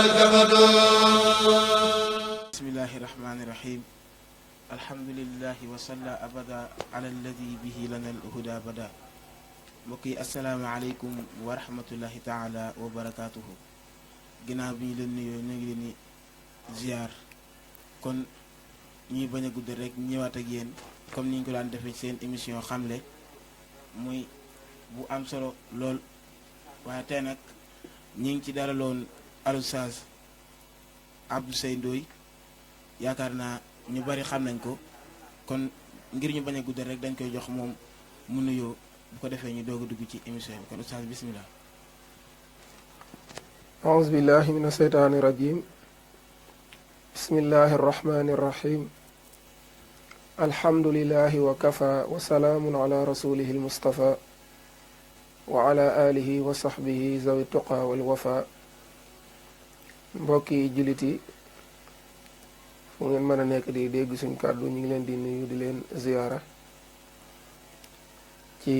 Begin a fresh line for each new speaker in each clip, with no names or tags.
والكبد
بسم الله الرحمن الرحيم الحمد لله وصلى أبدا على الذي به لنا الهدى بدا mbokk yi asalaamaaleykum wa rahmatullahi taala wa barakaatuhu ginnaaw bi ñu leen nuyoo ñu ngi leen di ziar kon ñuy bañ a gudd rek ñëwaat ak yéen comme ni ñu ko daan defee seen émission xamle muy bu am solo lool waaye tey nag ñi ngi ci dalaloon Oustaz Abdou Seye Ndoye yaakaar naa ñu bari xam nañ ko kon ngir ñu bañ a gudd rek dañ koy jox moom mu nuyoo bu ko defee ñu doog a dugg ci émission bi kon Oustaz bismillah.
أعوذ بالله من الشيطان الرجيم بسم الله الرحمن الرحيم الحمد لله وكفى وسلام على رسوله المصطفى وعلى آله وصحبه ذوي التقى والوفاء mbokki jullit yi fu ngeen mën a nekk di dégg suñ kàddu ñu ngi leen di nuyu di leen ziyaara ci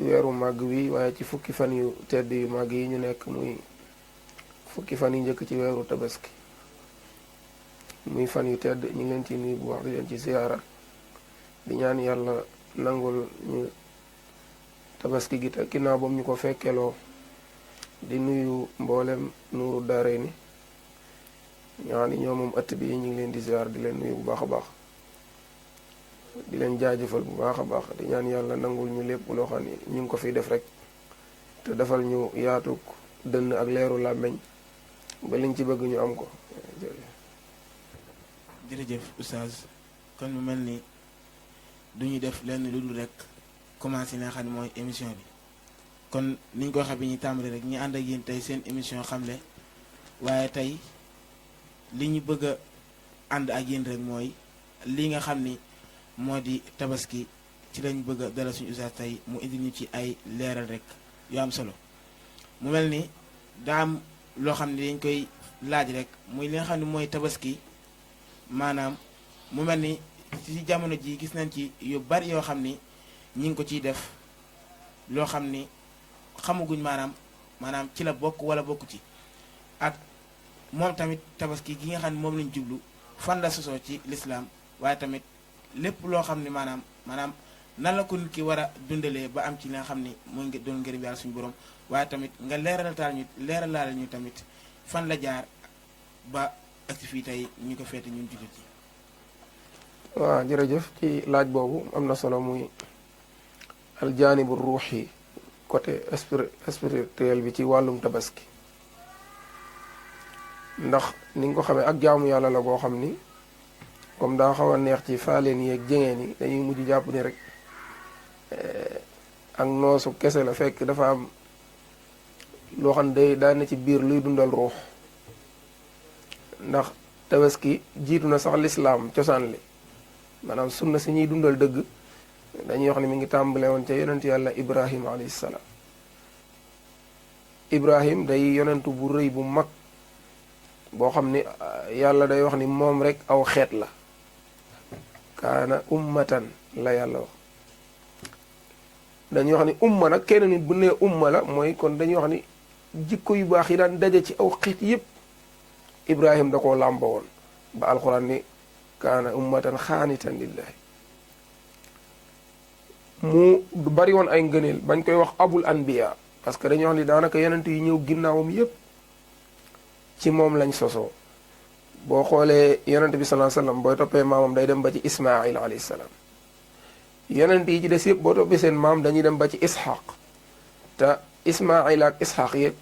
weeru màgg wi waaye ci fukki fan yu tedd yu màgg yi ñu nekk muy fukki fan yu njëkk ci weeru tabaski muy fan yu tedd ñu ngi leen ci nuyu bu wax di leen ci ziyaara di ñaan yàlla nangul ñu tabaski gi te ginnaaw bam ñu ko fekkeloo di nuyu mboolem nuuru daaray ni ñaan ñoo moom ëtt bi ñu ngi leen di ziyaar di leen nuyu bu baax a baax di leen jaajëfal bu baax a baax di ñaan yàlla nangul ñu lépp loo xam ne ñu ngi ko fiy def rek te defal ñu yaatuk dënn ak leeru làmmeñ ba liñ ci bëgg ñu am ko
jërëjëf Oustaz kon mu mel ni du ñu def lenn lu dul rek commencé li nga xam ne mooy émission bi kon niñ ko waxee bi ñu tàmbali rek ñu ànd ak yéen tey seen émission xamle waaye tey li ñu bëgg a ànd ak yéen rek mooy li nga xam ni moo di tabaski ci lañ bëgg a dalal suñu Oustaz tey mu indi ñu ci ay leeral rek yu am solo mu mel ni daa am loo xam ne dañ koy laaj rek muy li nga xam ne mooy tabaski maanaam mu mel ni ci jamono ji gis nañ ci yu bari yoo xam ni ñi ngi ko ciy def loo xam ni xamaguñ maanaam ci la bokk wala bokk ci ak moom tamit tabaski gi nga xam ne moom lañ jublu fan la sosoo ci lislaam waaye tamit lépp loo xam ne maanaam nan la ko nit ki war a dundalee ba am ci li nga xam ni mooy nga doon ngërëm yàlla suñu borom waaye tamit nga leeralaale ñu tamit fan la jaar ba agsi fii tey ñu ko feete ñun jullit yi.
waaw jërëjëf ci laaj boobu am na solo muy aljaanibu ruuxi côté spirituel bi ci wàllum tabaski ndax ni nga ko xamee ak jaamu yàlla la goo xam ni comme daa xaw a neex ci faaleen yi ak jengeen yi dañuy mujj jàpp ni rek ak noosu kese la fekk dafa am loo xam ne day daan na ci biir luy dundal ruux ndax tabaski jiitu na sax lislaam cosaan li maanaam sunna si ñuy dundal dëgg dañuy wax ni mi ngi tàmbale woon ca yonent yàlla ibrahim alayhi salaam ibrahim day yonentu bu rëy bu mag boo xam ni yàlla day wax ni moom rek aw xeet la kaana ummatan la yàlla wax dañuy wax ni umma nag kenn nit bu nee umma la mooy kon dañuy wax ni jikko yu baax yi daan daje ci aw xeet yépp ibrahim da koo làmba woon ba alxuraan ni kaana ummatan xaanitan lillahi mu bari woon ay ngëneel bañ koy wax abul anbiya parce que dañuy wax ni daanaka yonent yi ñëw ginnaawam yépp ci moom lañ sosoo boo xoolee yonent bi sallallahu alayhi wasallam booy toppee maamam day dem ba ci ismail alayhi salaam yonent yi ci des yëpp boo toppee seen maam dañuy dem ba ci ishaq te ismail ak ishaq yëpp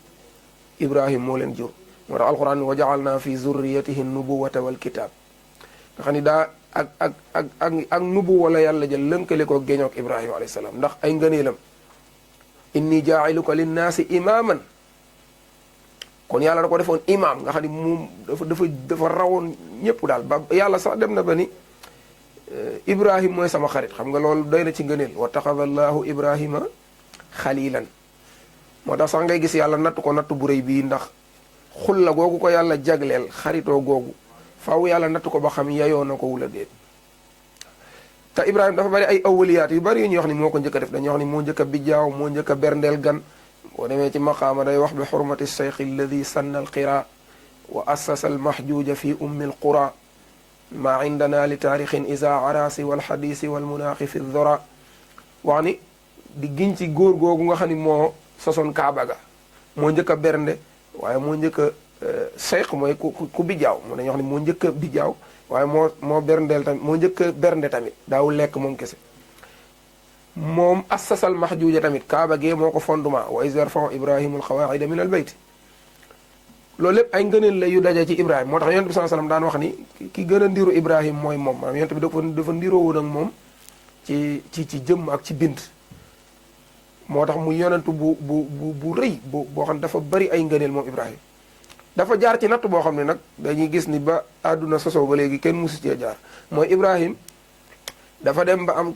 ibrahim moo leen jur moo tax alquran wa ja'alna fi zurriyatihi nubuwata wal kitab nga xam ni daa ak nubuwa la yàlla jël lënkale ko géñoog ibrahim alayhi salaam ndax ay ngëneelam inni jaa'iluka linnaasi imaaman kon yàlla da ko defoon imaam nga xam ni moom dafa rawoon ñëpp daal ba yàlla sax dem na ba ni ibrahim mooy sama xarit xam nga loolu doy na ci ngëneel wa taxada allahu ibrahima xalilan moo tax sax ngay gis yàlla natt ko natt bu rëy bii ndax xulla googu ko yàlla jagleel xaritoo googu faaw yàlla natt ko ba xam yayoo na ko wula déet te ibrahim dafa bari ay awliyaat yu bari yu ñuy wax ni moo ko njëkk a def dañuy wax ni moo njëkk a bijjaaw moo njëkk a berndeel gan boo demee ci maqaama day wax bi xurmati cheikh alladi sanna al qira wa assasa almahjuja fi ummi alqura ma indana li taarixin isa arasi walxadisi walmunaaxi fi dhora wax ni di giñ ci góor googu nga xam ni moo sosoon kaaba ga moo njëkk a bernde waaye moo njëkk a cheikh mooy ku bijaaw moo dañuy wax ni moo njëkk a bijaaw waaye moo berndeel tamit moo njëkk a bernde tamit daawul lekk moom kese moom assasal mahjuja tamit kaaba gee moo ko fondement wa iz yarfa'u ibrahimul qawaa'ida min al bayt loolu lépp ay ngëneel la yu daje ci ibrahim moo tax yonent bi sallallahu alayhi wasallam daan wax ni ki gën a ndiru ibrahim mooy moom maanaam yonent bi dafa ndiroo woon ak moom ci jëmm ak ci bind moo tax mu yonentu bu rëy boo xam ne dafa bari ay ngëneel moom ibrahim dafa jaar ci natt boo xam ne nag dañuy gis ni ba àdduna sosoo ba léegi kenn musu cee jaar mooy ibrahim dafa dem ba am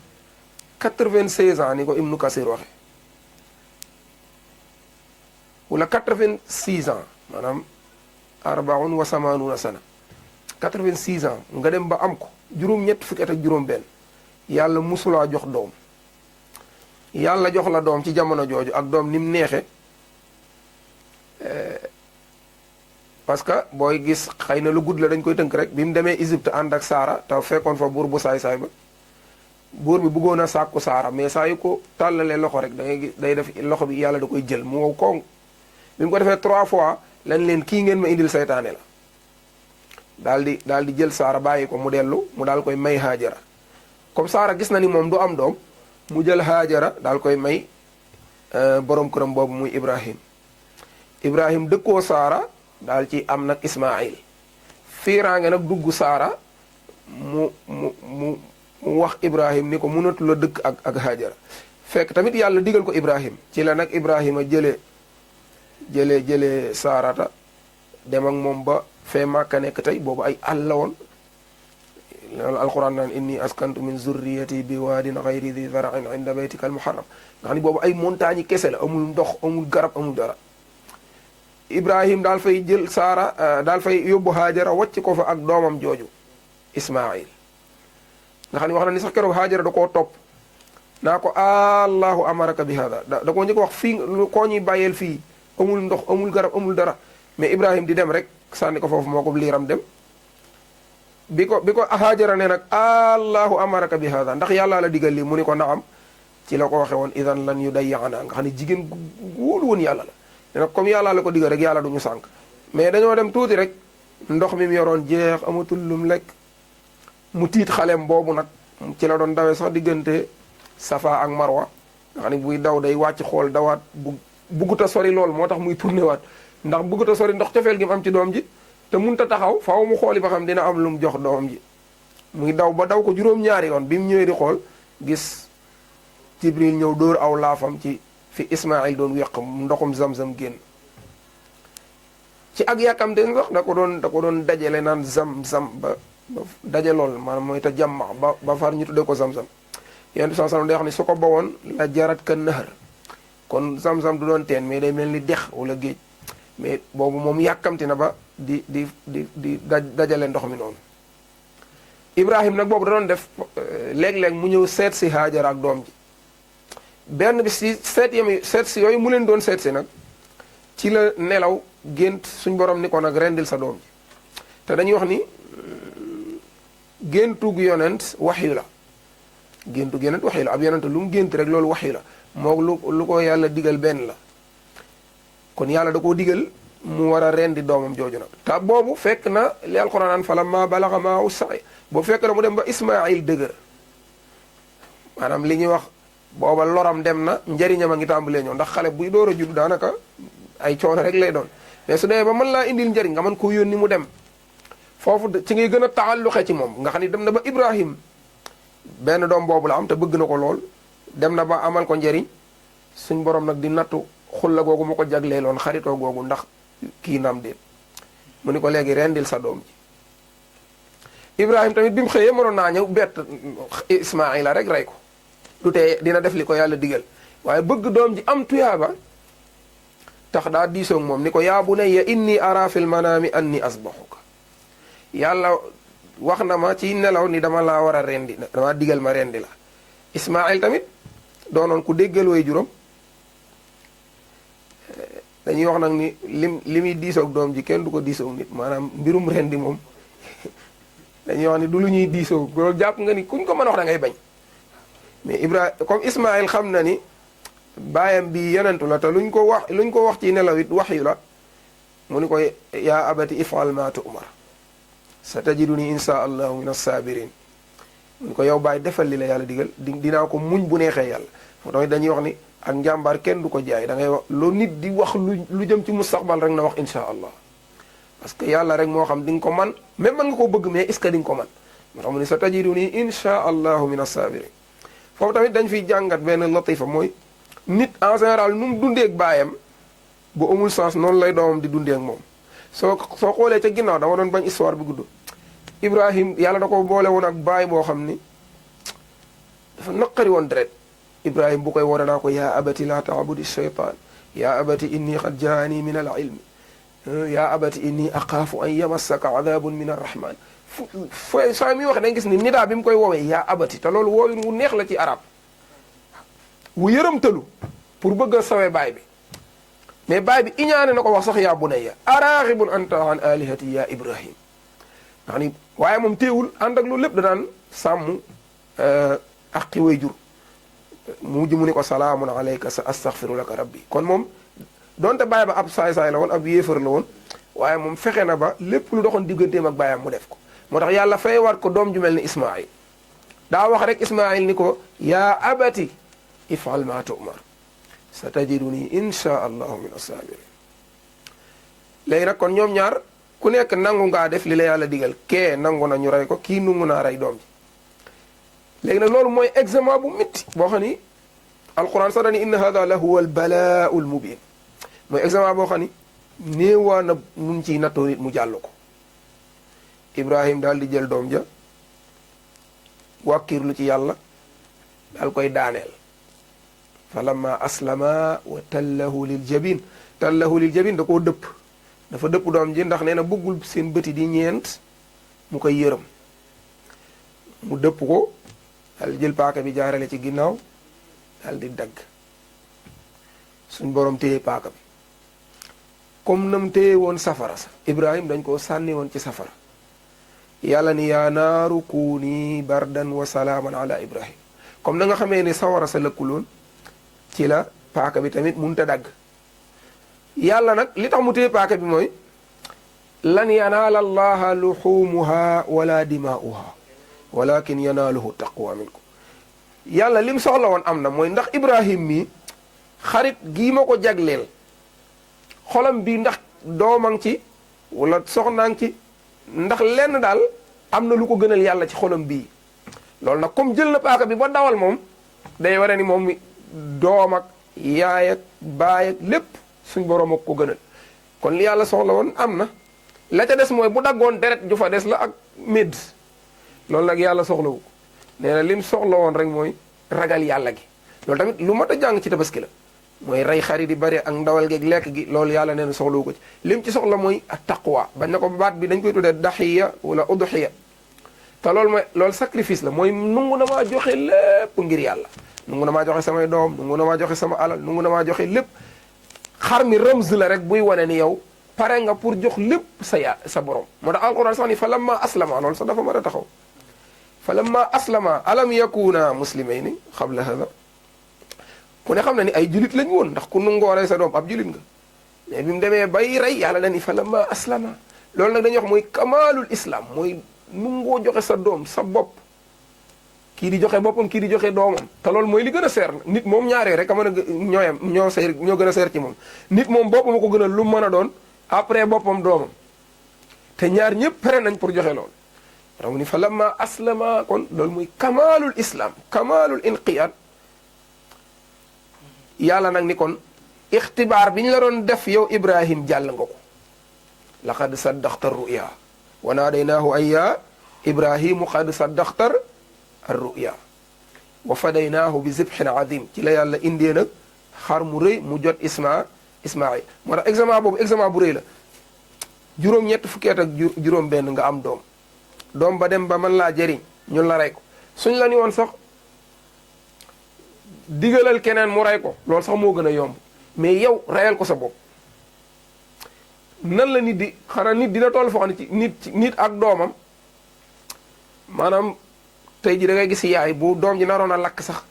96 ans ni ko Ibnu Kasir waxe wala 86 ans maanaam 84 sana 86 ans nga dem ba am ko juróom-ñett fukki at ak juróom-benn yàlla musulaa jox doom yàlla jox la doom ci jamono jooju ak doom ni mu neexe parce que booy gis xëy na lu gudd la dañ koy tënk rek bi mu demee Égypte ànd ak Saara te fekkoon fa buur bu saay-saay ba buur bi bëggoon a sàkku Saara mais saa yu ko tàllalee loxo rek da ngay gis day def loxo bi yàlla da koy jël mu wow koŋ bi mu ko defee 3 fois lañ leen kii ngeen ma indil saytaane la daal di jël Saara bàyyi ko mu dellu mu daal koy may Haajara comme Saara gis na ni moom du am doom mu jël Haajara daal koy may borom këram boobu muy Ibrahim dëkkoo Saara daal ci am nag Ismaayil fiiraange nag dugg Saara mu wax Ibrahim ni ko mënatu la dëkk ak Haajara fekk tamit yàlla digal ko Ibrahim ci la nag Ibrahima jële Saarata dem ak moom ba fee Màkka nekk tey boobu ay àll la woon loolu alquran naan inni askantu min zurriyati bi waadin gayri di zara'in inda baytika al muharram nga xam ni boobu ay montagne kese la amul ndox amul garab amul dara Ibrahim daal fay jël Saara daal fay yóbbu Haajara wàcc ko fa ak doomam jooju Ismaayil nga xam ne wax na ni sax keroog Haajara da koo topp naa ko allahu amaraka bi hada da koo njëkk wax fii koo ñuy bàyyeel fii amul ndox amul garab amul dara mais Ibrahim di dem rek sànni ko foofu moo ko liiram dem bi ko Haajara ne nag allahu amaraka bi hada ndax yàllaa la digal lii mu ni ko naam ci la ko waxe woon idan lan yu dayyaana nga xam ne jigéen gu wóolu woon yàlla la ne nag comme yàllaa la ko digal rek yàlla du ñu sànk mais dañoo dem tuuti rek ndox mi mu yoroon jeex amatul lum lekk mu tiit xaleem boobu nag ci la doon dawee sax diggante Safa ak Marwa nga xam ne buy daw day wàcc xool dawaat bugguta sori lool moo tax muy tourné waat ndax bugguta sori ndox cofeel gi mu am ci doom ji te munta taxaw faaw mu xooli ba xam dina am lu mu jox doom ji muy daw ba daw ko juróom-ñaari yoon bi mu ñëwee di xool gis Jibril ñëw dóor aw laafam ci fi Ismaayil doon weq ndoxum zam-zam génn ci ak yàkkamte sax da ko doon dajale naan zam-zam ba daje lool maanaam mooy te jàmma ba far ñu tuddee ko zam-zam yonent bi sallallahu alayhi wasallam day wax ni su ko bawoon la jarat ka nahar kon zam-zam du doon teen mais day mel ni dex wala géej mais boobu moom yàkkamti na ba di dajale ndox mi noonu Ibrahim nag boobu da doon def léeg-léeg mu ñëw seet si Haajara ak doom ji benn bi si seet si yooyu mu leen doon seet si nag ci la nelaw gént suñ borom ni ko nag rendil sa doom ji te dañuy wax ni géntug yonent waxyu la géntug yonent waxyu la ab yonent lu mu gént rek loolu waxyu la moog lu ko yàlla digal benn la kon yàlla da koo digal mu war a rendi doomam jooju nag te boobu fekk na li alquran naan falamma balaga maahu sa'i boobu fekk na mu dem ba Ismaayil dëgër maanaam li ñuy wax booba loram dem na njariñam a ngi tàmbalee ñëw ndax xale buy door a judd daanaka ay coono rek lay doon mais su demee ba mën laa indil njariñ nga mën ko yónni mu dem foofu ci ngay gën a taalluxe ci moom nga xam ni dem na ba Ibrahim benn doom boobu la am te bëgg na ko lool dem na ba amal ko njariñ suñ borom nag di nattu xulla googu mu ko jagleeloon xaritoo googu ndax kii naam déet mu ni ko léegi rendil sa doom ji Ibrahim tamit bi mu xëyee mënoon naa ñëw bett Ismaayila rek rey ko du tee dina def li ko yàlla digal waaye bëgg doom ji am tuyaaba tax daa diisoog moom ni ko yaa bunayya inni ara fil manaami anni asbahuka yàlla wax na ma ci nelaw ni dama laa war a rendi dama digal ma rendi la Ismaayil tamit doonoon ku déggal way juróom dañuy wax nag ni li muy diisoog doom ji kenn du ko diisoog nit maanaam mbirum rendi moom dañuy wax ni du lu ñuy diisoog loolu jàpp nga ni kuñ ko mën a wax da ngay bañ mais Ibrahima comme Ismaïl xam na ni baayam bi yonentu la te luñ ko wax ci nelaw it wax yu la mu ni koy yaa abati ifal ma tu'mar sa tajiduni insha allahu min as-sabirin mu ni ko yow baay defal li la yàlla digal dinaa ko muñ bu neexee yàlla moo tax dañuy wax ni ak njàmbaar kenn du ko jaay da ngay wax lu nit di wax lu jëm ci mustaqbal rek na wax insha allah parce que yàlla rek moo xam di nga ko man même man nga ko bëgg mais est ce que di nga ko man moo tax mu ni sa tajiduni insha allahu min as-sabirin foofu tamit dañ fiy jàngat benn latifa mooy nit en général nu mu dundee ak baayam bu amul sens noonu lay doomam di dundee ak moom soo xoolee ca ginnaaw dama doon bañ histoire bi gudd Ibrahim yàlla da ko boole woon ak baay boo xam ni dafa naqari woon deret Ibrahim bu koy wone naa ko yaa abati laa taabudi shaytaan yaa abati inni qad jaani min al ilmi yaa abati inni aqaafu an yamassaka adabun min arrahman saa mi wax da nga gis ni nidaa bi mu koy woowee yaa abati te loolu woowin wu neex la ci arab wu yërëmtalu pour bëgg a sawee baay bi mais baay bi iñaane na ko wax sax yaa bunayya araghibun anta an alihati ya Ibrahim ndax ni waaye moom teewul ànd ak loolu lépp da daan sàmm aqi way jur mujj mu ni ko salaamun alayka sa astaghfiru laka rabbi kon moom donte baay ba ab saay-saay la woon ab yéefar la woon waaye moom fexe na ba lépp lu doxoon digganteem ak baayam mu def ko moo tax yàlla fay war ko doom ju mel ni Ismaïl daa wax rek Ismaïl ni ko yaa abati ifal ma tu'mar sa tajiduni insha allahu min as-sabirin léegi nag kon ñoom ñaar ku nekk nangu ngaa def li la yàlla digal kee nangu na ñu rey ko kii nungu naa rey doom ji léegi nag loolu mooy examen bu métti boo xam ni alquran sax dani inna hada la huwa al balaa'u al mubin mooy examen boo xam ni néewaa na nun ciy nattoo nit mu jàll ko Ibrahim daal di jël doom ja wàkkirlu ci yàlla daal koy daaneel falamma aslama wa tallahu lil jabin da koo dëpp dafa dëpp doom ji ndax nee na bëggul seen bëti di ñeent mu koy yërëm mu dëpp ko daal jël paaka bi jaarale ci ginnaaw daal di dagg suñ borom téye paaka bi comme nam téye woon safara sa Ibrahim dañ koo sànni woon ci safara yàlla ni yaa naaru kuuni bardan wa salaaman ala Ibrahim comme na nga xamee ni sawara sa lëkkuloon ci la paaka bi tamit munta dagg yàlla nag li tax mu téye paaka bi mooy lan yanaala allaha luxumuha wala dimaa'uha walakin yanaaluhu taqwa minkum yàlla lim soxla woon am na mooy ndax Ibrahim mi xarit gii ma ko jagleel xolam bi ndax doomang ci wala soxnaang ci ndax lenn daal am na lu ko gënal yàlla ci xolam bii loolu nag comme jël na paaka bi ba dawal moom day ware ni moom doom ak yaay ak baay ak lépp suñ boroom ak ko gënal kon li yàlla soxla woon am na la ca des mooy bu daggoon deret ju fa des la ak médd loolu nag yàlla soxlawu ko nee na lim soxla woon rek mooy ragal yàlla gi loolu tamit lu mat a jàng ci tabaski la mooy rey xarit di bari ak ndawal geeg lekk gi loolu yàlla nee na soxlawu ko ci lim ci soxla mooy at taqwa bañ na ko baat bi dañ koy tuddee daxiya wala udhiya te loolu mooy loolu sacrifice la mooy nungu na maa joxe lépp ngir yàlla nungu na maa joxe samay doom nungu na maa joxe sama alal nungu na maa joxe lépp xar mi rëmz la rek buy wane ni yow pare nga pour jox lépp sa borom moo tax alquran sax ni fa lamma aslama loolu sax dafa mën a taxaw fa lamma aslama alam yakuna muslimayni qabla hada ku ne xam na ni ay julit lañ woon ndax ku nungoo rey sa doom ab julit nga mais bi mu demee bay rey yàlla na ni fa lamma aslama loolu nag dañuy wax mooy kamalul islam mooy nungoo joxe sa doom sa bopp kii di joxe boppam kii di joxe doomam te loolu mooy li gën a seer nit moom ñaaree rek a mën a ñooyam ñoo gën a seer ci moom nit moom boppam a ko gën a lu mën a doon après boppam doomam te ñaar ñëpp pare nañ pour joxe loolu raw ni fa lamma aslama kon loolu muy kamalul islam kamalul inqiyad yàlla nag ni kon ixtibaar bi ñu la doon def yow Ibrahim jàll nga ko laqad saddaqta ruya wa naadaynaahu an ya Ibrahimu qad saddaqta ar-ruya wa fadaynaahu bi zibhin azim ci la yàlla indee nag xar mu rëy mu jot Ismaïl moo tax examen boobu examen bu rëy la juróom-ñett fukki at ak juróom benn nga am doom ba dem ba mën laa jëriñ ñun la rey ko suñ la ni woon sax digalal keneen mu rey ko loolu sax moo gën a yomb mais yow reyal ko sa bopp nan la nit di xanaa nit dina toll foo xam ne ci nit ak doomam maanaam tey ji da ngay gis yaay bu doom ji naroon a lakk sax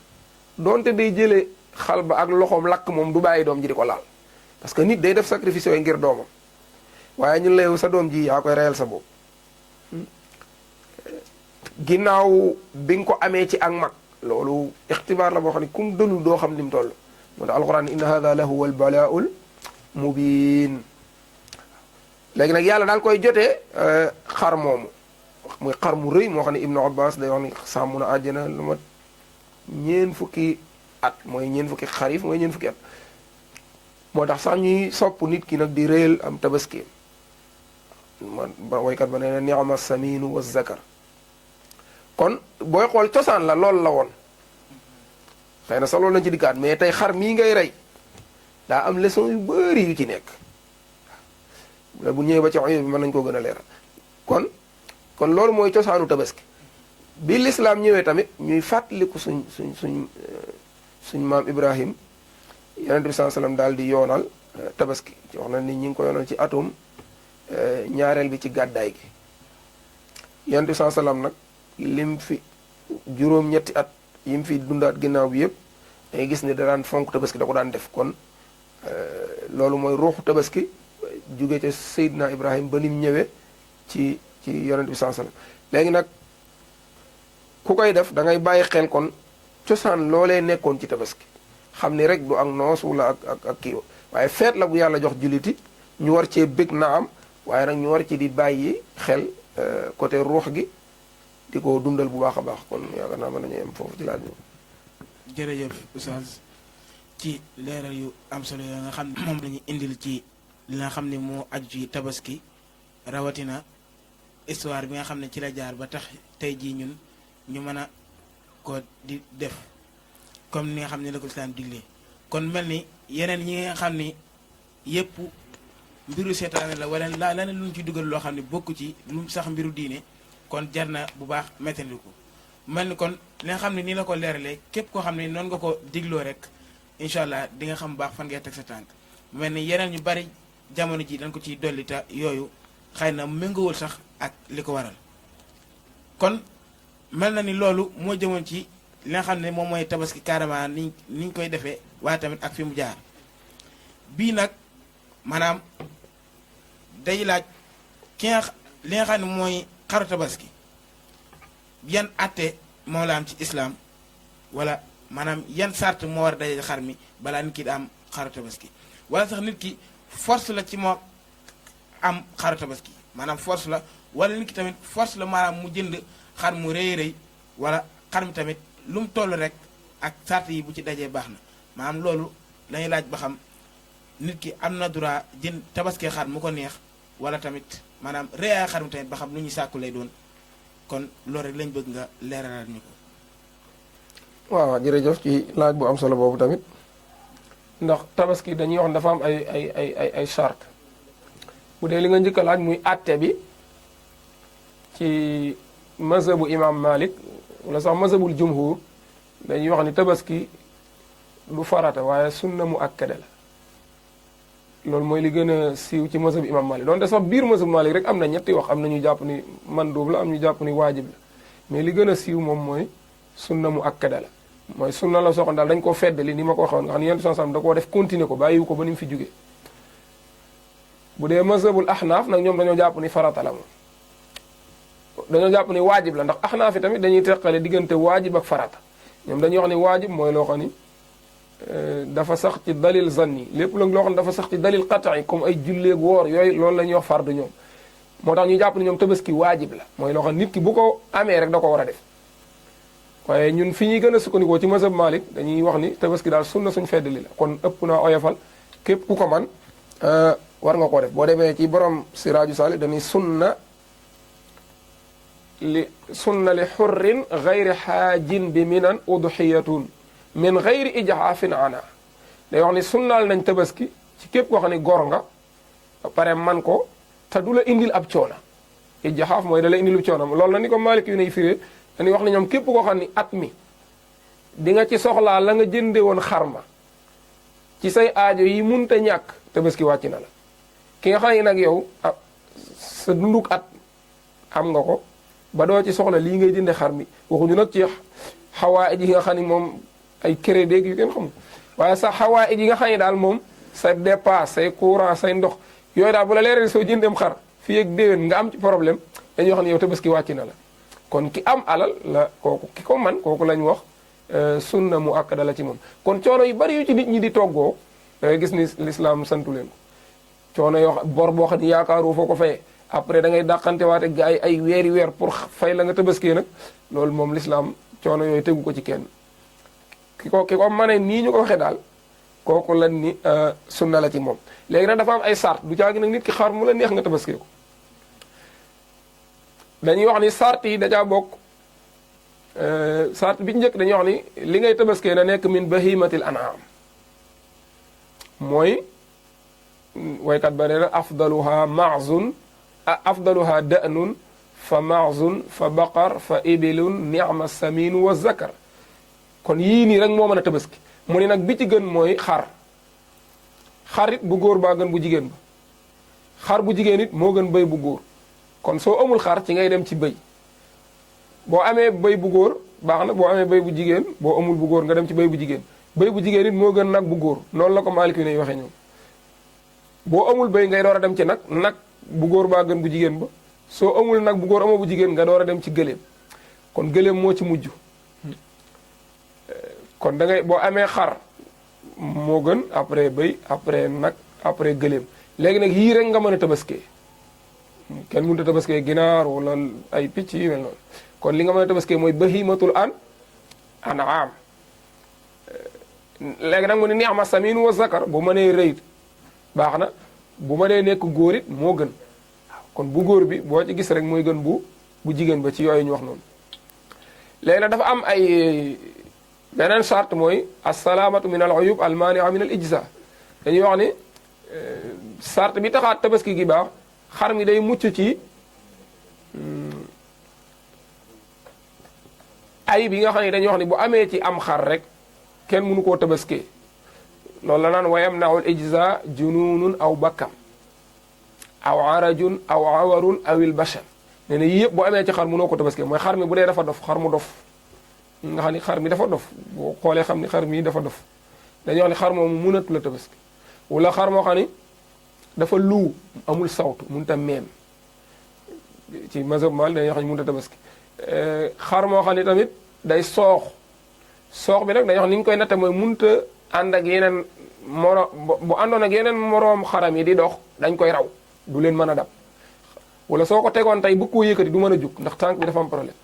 doonte day jëlee xal ba ak loxoom lakk moom du bàyyi doom ji di ko laal parce que nit day def sacrifice yooyu ngir doomam waaye ñun la yow sa doom ji yaa koy reyal sa bopp ginnaaw bi nga ko amee ci ak mag loolu ixtibaar la boo xam ne kum dëlul doo xam ni mu toll moo tax alquran inna hada la huwa al balaaul mubin léegi nag yàlla daal koy jotee xar moomu muy xar mu rëy moo xam ne ibnu abbas day wax ni sàmm na àjjana lu ma ñeen fukki at mooy ñeen fukki xarif mooy ñeen fukki at moo tax sax ñuy sopp nit ki nag di réyal am tabaski ba waykat ba nee na ni'ma saminu wa zakar kon booy xool cosaan la loolu la woon xëy na sax loolu lañ ci dikkaat mais tey xar mii ngay rey daa am leçon yu bari yu ci nekk bu ñëwee ba ci oyo bi mën nañ koo gën a leeral kon loolu mooy cosaanu tabaski bi lislaam ñëwee tamit ñuy fàttaliku suñ maam Ibrahim yonent bi sallallahu alayhi wasallam daal di yoonal tabaski ci wax na ni ñi ngi ko yoonal ci atum ñaareel bi ci gàddaay gi yonent bi sallallahu alayhi wasallam nag lim fi juróom-ñetti at yim fi dundaat ginnaaw bi yëpp dangay gis ne da daan fonk tabaski da ko daan def kon loolu mooy ruuxu tabaski jóge ca Seydina Ibrahim ba nim ñëwee ci yonent bi sallallahu alayhi wasallam léegi nag ku koy def da ngay bàyyi xel kon cosaan loolee nekkoon ci tabaski xam ni rek du ak noos wala ak kii waaye feet la bu yàlla jox julliti ñu war cee bëgg na am waaye nag ñu war ci di bàyyi xel côté ruux gi di ko dundal bu baax a baax kon yaakaar naa mën nañu yem foofu ci laaj bi.
jërëjëf Oustaz ci leeral yu am solo yoo nga xam ne moom la ñu indil ci li nga xam ne moo aju ci tabaski rawatina histoire bi nga xam ne ci la jaar ba tax tey jii ñun ñu mën a ko di def comme ni nga xam ne la ko lislaam digle kon mel ni yeneen ñi nga xam ni yëpp mbiru seetaane la wala leneen lu ñu ci dugal loo xam ne bokku ci lu sax mbiru diine kon jar na bu baax méttandi ko mel ni kon li nga xam ne nii la ko leeralee képp koo xam ne noonu nga ko digloo rek incha allah di nga xam bu baax fan ngay teg sa tànk mel ni yeneen ñu bari jamono ji dañ ko ciy dolli te yooyu xëy na méngoowul sax ak li ko waral kon mel na ni loolu moo jëmoon ci li nga xam ne moom mooy tabaski carrément ni ñu koy defee waaye tamit ak fi mu jaar bii nag maanaam day laaj li nga xam ne mooy xaru tabaski yan atte moo la am ci islam wala maanaam yan sart moo war a daje xar mi balaa nit ki da am xaru tabaski wala sax nit ki force la ci moo am xaru tabaski maanaam force la wala nit ki tamit force la maanaam mu jënd xar mu rëy rëy wala xar mi tamit lu mu toll rek ak sart yi bu ci dajee baax na maanaam loolu lañuy laaj ba xam nit ki am na droit jënd tabaskee xar mu ko neex wala tamit maanaam rëyaay xar mi tamit ba xam lu ñuy sàkku lay doon kon loolu rek lañ bëgg nga leeralal ñu ko.
waaw jërëjëf ci laaj bu am solo boobu tamit ndax tabaski dañuy wax dafa am ay charte bu dee li nga njëkk a laaj muy àtte bi ci mazhabu imam Malik wala sax mazhabul jumhur dañuy wax ni tabaski du farata waaye sunna mu akkada la loolu mooy li gën a siiw ci mazhabu imam Malik donte sax biir mazhabu Malik rek am na ñetti wax am na ñu jàpp ni mandub la am ñu jàpp ni waajib la mais li gën a siiw moom mooy sunna mu akkada la mooy sunna la soxna daal dañ koo feddali ni ma ko waxoon nga xam ne yenn sens da koo def continuer ko bàyyiwu ko ba ni mu fi jógee bu dee mazhabul ahnaaf nag ñoom dañoo jàpp ni farata la moom dañoo jàpp ni waajib la ndax ahnaaf yi tamit dañuy teqale diggante waajib ak farata ñoom dañuy wax ni waajib mooy loo xam ni dafa sax ci dalil zanni lépp loo xam ne dafa sax ci dalil qat'i comme ay julleeg woor yooyu loolu la ñuy wax fardu ñoom moo tax ñu jàpp ni ñoom tabaski waajib la mooy loo xam nit ki bu ko amee rek da ko war a def waaye ñun fi ñuy gën a sukkandikoo ci mazhab Malik dañuy wax ni tabaski daal sunna suñ feddali la kon ëpp naa oyofal képp ku ko man war nga koo def boo demee ci borom Siraaju Saali dañuy sunna li xurrin gayri xaajin bi minan udxiyatun min gayri ijhaafin ana day wax ni sunnaal nañ tabaski ci képp koo xam ne gor nga ba pare man ko te du la indil ab coona ijhaaf mooy da la indil ab coona loolu na ni ko Malik yu nay firee dañuy wax ne ñoom képp koo xam ni at mi di nga ci soxlaa la nga jënde woon xarma ci say aajo yi munta ñàkk tabaski wàcc na la ki nga xam ne nag yow sa dunduk at am nga ko ba doo ci soxla lii ngay jënde xar mi waxuñu nag ci xawaa yi nga xam ne moom ay crédit yu kenn xamul waaye sax xawaa yi nga xam ne daal moom sa dépasse say courant say ndox yooyu daal bu la leeral soo jëndeem xar fii ak déwén nga am ci problème dañuy wax ne yow tabaski wàcc na la kon ki am alal la kooku ki ko man kooku lañ wax sunna mu akkada la ci moom kon coono yu bari yu ci nit ñi di toggoo da ngay gis ni l'islam santu leen ko coono yoo bor boo xam ne yaakaaru foo ko fayee après da ngay dàqante waate gaa yi ay weeri weer pour fay la nga tabaskee nag loolu moom l'islam coono yooyu tegu ko ci kenn ki ko mane nii ñu ko waxee daal kooku lan ni sunna la ci moom léegi nag dafa am ay sart du caagi nag nit ki xar mu la neex nga tabaskee ko dañuy wax ni sart yi dajaa bokk sart bi njëkk dañuy wax ni li ngay tabaskee na nekk min bahimatil an'am mooy waykat ba nee na afdaluha da'nun fa maazun fa baqar fa ibilun ni'ma saminu wa zakar kon yii nii rek moo mën a tabaski mu ni nag bi ci gën mooy xarit bu góor baa gën bu jigéen ba xar bu jigéen it moo gën bëy bu góor kon soo amul xar ci ngay dem ci bëy boo amee bëy bu góor baax na boo amee bëy bu jigéen boo amul bu góor nga dem ci bëy bu jigéen bëy bu jigéen it moo gën nag bu góor noonu la ko Maliki ne waxee ñoom boo amul bëy ngay door a dem ci nag bu góor baa gën bu jigéen ba soo amul nag bu góor amoo bu jigéen nga door a dem ci gëléem kon gëléem moo ci mujj kon da ngay boo amee xar moo gën après bëy après nag après gëléem léegi nag yii rek nga mën a tabaskee kenn mënut a tabaskee ginaar wala ay picc yi mel noonu kon li nga mën a tabaskee mooy bahimatul an'am léegi nag mu ne ni'ma samin wa zakar bu mënee rëy baax na bu mënee nekk góor it moo gën kon bu góor bi boo ci gis rek mooy gën bu jigéen ba ci yooyu ñu wax noonu léegi nag dafa am ay beneen charte mooy assalaamatu min al uyub al maani'a min al ijza dañuy wax ni charte bi taxaat tabaski gi baax xar mi day mucc ci ay bi nga xam ne dañuy wax ni bu amee ci am xar rek kenn mënu koo tabaskee loolu la naan wayam naul ijza jununun aw bakkam aw arajun aw awarun awil bashar nee na yii yëpp boo amee ci xar mënoo ko tabaskee mooy xar mi bu dee dafa dof xar mu dof nga xam ni xar mi dafa dof boo xoolee xam ni xar mi dafa dof dañuy wax ni xar moomu mënatu la tabaski wala xar moo xam ni dafa luu amul sawtu mënut a meem ci mazhab Maalik dañuy wax ni mënut a tabaski xar moo xam ni tamit day soox bi nag dañuy wax ni ñu koy natte mooy mënut a ànd ak yeneen bu àndoon ak yeneen moroom xaram yi di dox dañ koy raw du leen mën a dab wala soo ko tegoon tey bu ko yëkkati du mën a jug ndax tànk bi dafa am problème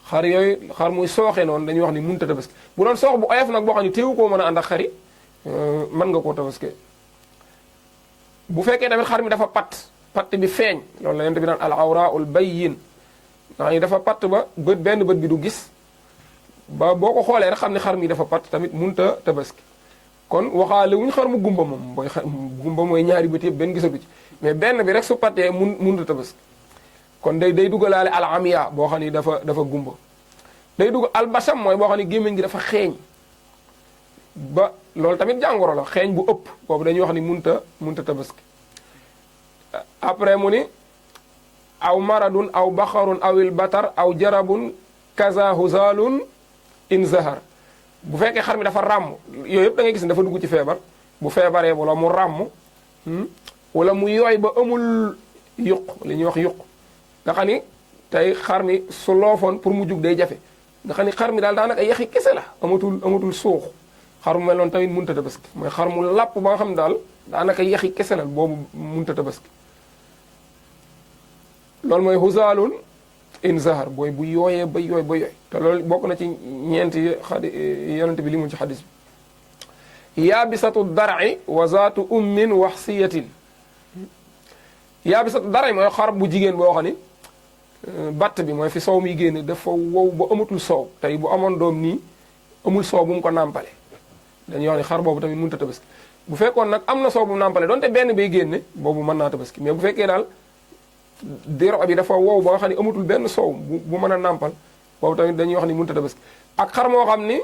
xar yooyu xar muy sooxee noonu dañuy wax ni mënut a tabaski bu doon soox bu oyof nag boo xam ne téewu koo mën a ànd ak xari mën nga koo tabaskee bu fekkee tamit xar mi dafa patt bi feeñ loolu la yonent bi naan al awraul bayyin nga xam ni dafa patt ba benn bët bi du gis ba boo ko xoolee rek xam ne xar mi dafa patt tamit mënut a tabaski kon waxaale wuñ xar mu gumba moom mooy gumba mooy ñaari bët yëpp benn gisatu ci mais benn bi rek su pattee mënut a tabaski kon day dugalaale al amiya boo xam ni dafa gumba day dugg al basam mooy boo xam ni gémmiñ gi dafa xeeñ ba loolu tamit jàngoro la xeeñ bu ëpp boobu dañuy wax ni mënut a tabaski après mu ni aw maradun aw baxarun awil batar aw jarabun kaza huzalun in zahar bu fekkee xar mi dafa ràmm yooyu yëpp da ngay gis ne dafa dugg ci feebar bu feebaree wala mu ràmm wala mu yooy ba amul yuq li ñuy wax yuq nga xam ni tey xar mi su loofoon pour mu jug day jafe nga xam ni xar mi daal daanaka ay yaxi kese la amatul suux xar mu mel noonu tamit mënut a tabaski mooy xar mu làpp ba nga xam ne daal daanaka yaxi kese la boobu mënut a tabaski loolu mooy huzaalun in zahar booy bu yooyee ba yooy te loolu bokk na ci ñeenti yonent bi li mu ci xadis bi yaabisatu dar'i wa zaatu ummin waxsiyatin yaabisatu dar'i mooy xar bu jigéen boo xam ni batt bi mooy fi soow mi génne dafa wow ba amatul soow tey bu amoon doom nii amul soow bu mu ko nàmpale dañuy wax ni xar boobu tamit mënut a tabaski bu fekkoon nag am na soow bu mu nàmpale donte benn bay génne boobu mën naa tabaski mais bu fekkee daal diro bi dafa wow ba nga xam ne amatul benn soow bu mën a nàmpal boobu tamit dañuy wax ni mënut a tabaski ak xar moo xam ni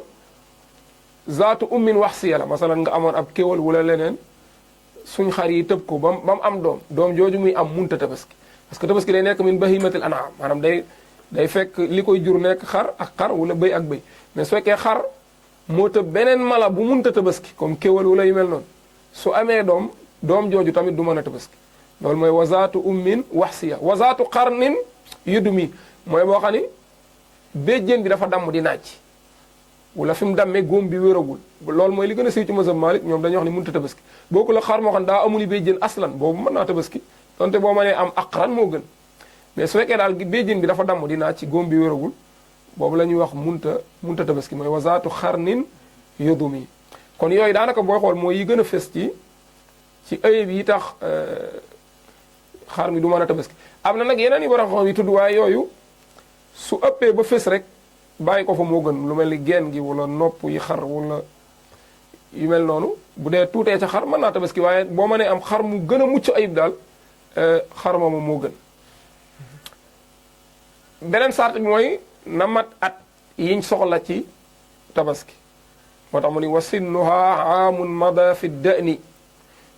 zaatu ummin wax si yàlla masalan nga amoon ab kéwal wala leneen suñ xar yi tëb ko ba mu am doom jooju muy am munta tabaski parce que tabaski day nekk min bahimatil an'am maanaam day fekk li koy jur nekk xar ak xar wala bëy ak bëy mais su fekkee xar moo tëb beneen mala bu munta tabaski comme kéwal wala yu mel noonu su amee doom jooju tamit du mën a tabaski loolu mooy wazaatu ummin waxsiya wazaatu qarnin yudmi mooy boo xam ni béjjén bi dafa damm di naaj wala fi mu dammee góom bi wéragul loolu mooy li gën a siiw ci mazhab Malik ñoom dañuy wax ni mënut a tabaski boo la xar moo xam daa amul béjjén aslan boobu mën naa tabaski donte boo mënee am aqran moo gën mais su fekkee daal béjjén bi dafa damm di naaj ci góom bi wéragul boobu la ñuy wax munta tabaski mooy wazaatu xarnin yudumi kon yooyu daanaka booy xool mooy yi gën a fës ci ayib yi tax xar mi du mën a tabaski am na nag yeneen yi borom xam yi tudd waaye yooyu su ëppee ba fës rek bàyyi ko fa moo gën lu mel ni geen gi wala nopp yi xar wala yu mel noonu bu dee tuutee ca xar mën naa tabaski waaye boo mënee am xar mu gën a mucc ayib daal xar moomu moo gën beneen sart bi mooy na mat at yiñ soxla ci tabaski moo tax mu ni wa sinnuha aamun mada fi da'ni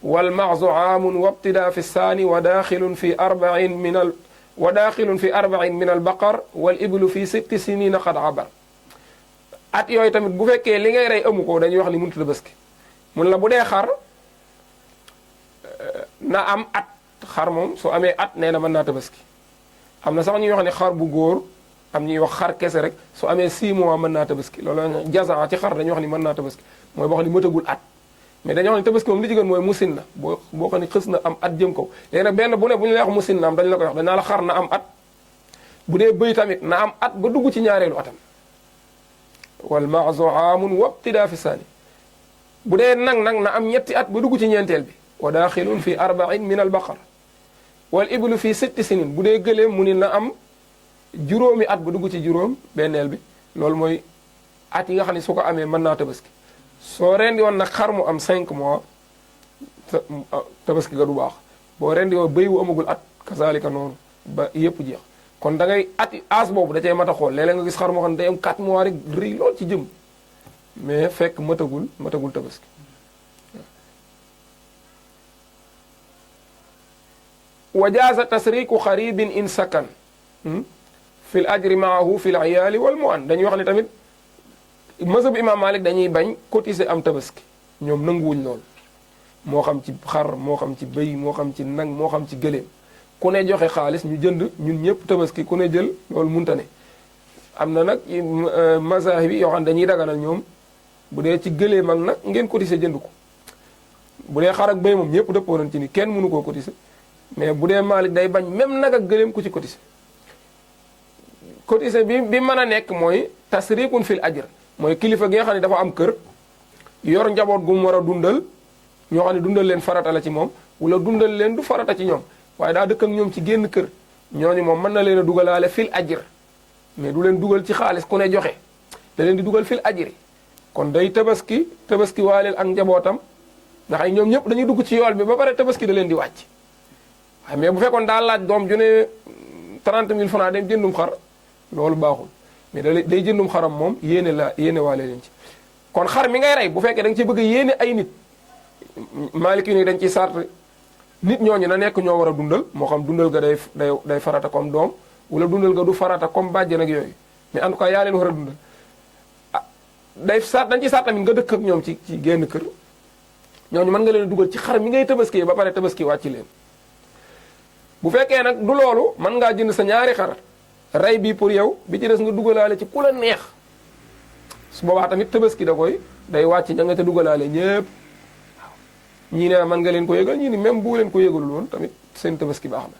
wal maxzu aamun wabtida fi saani wa daaxilun fi arbain min al baqar wal iblu fi sitti sinina qad abar at yooyu tamit bu fekkee li ngay rey amu ko dañuy wax ni mënut tabaski mun la bu dee xar na am at xar moom su amee at nee na mën naa tabaski am na sax ñuy wax ne xar bu góor am ñuy wax xar kese rek su amee 6 mois mën naa tabaski loolu jaza ci xar dañuy wax ni mën naa tabaski mooy boo xam ne mëtagul at mais dañoo wax ne tabaski moom li ci gën mooy musin na boo xam ne xës na am at jëm kaw léegi nag benn bu ne bu ñu lay wax musin na am dañu la koy wax dañaa la xar na am at bu dee bëy tamit na am at ba dugg ci ñaareelu atam wal maazu aamun wabtida fi saani bu dee nag na am ñetti at ba dugg ci ñeenteel bi wa daaxilun fi arbain min al baqar wal iblu fi 6 sinin bu dee gëleem mu ni na am juróomi at ba dugg ci juróom benneel bi loolu mooy at yi nga xam ne su ko amee mën naa tabaski soo rendi woon nag xar mu am 5 mois tabaski ga du baax boo rendi woon bëy wu amagul at kasaalika noonu ba yëpp jeex kon da ngay as boobu da cay mat a xool léeg-léeg nga gis xar moo xam ne day am 4 mois rek rëy lool ci jëm mais fekk matagul tabaski wa jaaza tasriku xaribin in sakan fil ajri maahu fil iyaali wal mu an dañuy wax ne tamit mazhab imam Malik dañuy bañ cotiser am tabaski ñoom nanguwuñ lool moo xam ci xar moo xam ci bëy moo xam ci nag moo xam ci gëléem ku ne joxe xaalis ñu jënd ñun ñëpp tabaski ku ne jël loolu munta ne am na nag mazahib yi yoo xam ne dañuy daganal ñoom bu dee ci gëléem ak nag ngeen cotiser jënd ko bu dee xar ak bëy moom ñëpp dëppoo nañ ci ni kenn mënu koo cotiser mais bu dee Malik day bañ même nag ak gëléem ku ci cotiser bi mën a nekk mooy tasrikun fil ajr mooy kilifa gi nga xam ne dafa am kër yor njaboot gu mu war a dundal ñoo xam ne dundal leen farata la ci moom wala dundal leen du farata ci ñoom waaye daa dëkk ak ñoom ci génn kër ñooñu moom mën na leen a dugalaale fil ajr mais du leen dugal ci xaalis ku ne joxe da leen di dugal fil ajri kon day tabaski waaleel ak njabootam ndax ay ñoom ñëpp dañuy dugg ci yool bi ba pare tabaski da leen di wàcc waaye mais bu fekkoon daa laaj doom ju ne 30 000 francs dem jëndum xar loolu baaxul mais day jëndum xaram moom yéene waale leen ci kon xar mi ngay rey bu fekkee da nga ci bëgg a yéene ay nit Maliki ni dañ ciy sart nit ñooñu na nekk ñoo war a dundal moo xam dundal ga day farata comme doom wala dundal ga du farata comme bàjjen ak yooyu mais en tout cas yaa leen war a dundal dañ ciy sart tamit nga dëkk ak ñoom ci génn kër ñooñu mën nga leen dugal ci xar mi ngay tabaski ba pare tabaski wàcc leen bu fekkee nag du loolu mën ngaa jënd sa ñaari xar rey bii pour yow bi ci des nga dugalaale ci ku la neex su boobaa tamit tabaski day wàcc ña nga ca dugalaale ñëpp waaw ñii ne mën nga leen ko yëgal ñii ni même bu leen ko yëgalul woon tamit seen tabaski baax na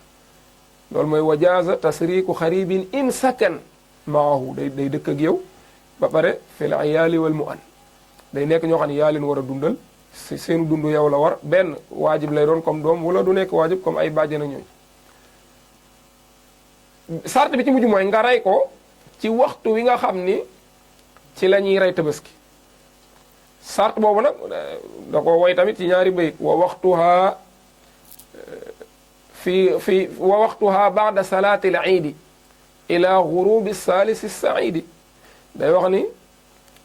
loolu mooy wajaaza tasriku xaribin in sakan maahu day dëkk ak yow ba pare fil iyaali wal mu an day nekk ñoo xam ne yaa leen war a dundal seenu dund yow la war benn waajib lay doon comme doom wala du nekk waajib comme ay bàjjen ak ñooñu sart bi ci mujj mooy nga rey ko ci waxtu wi nga xam ni ci la ñuy rey tabaski sart boobu nag da ko woy tamit ci ñaari bayit wa waxtuha wa waxtuha ba'da salaati al-iidi ila ghurubi salisi saidi day wax ni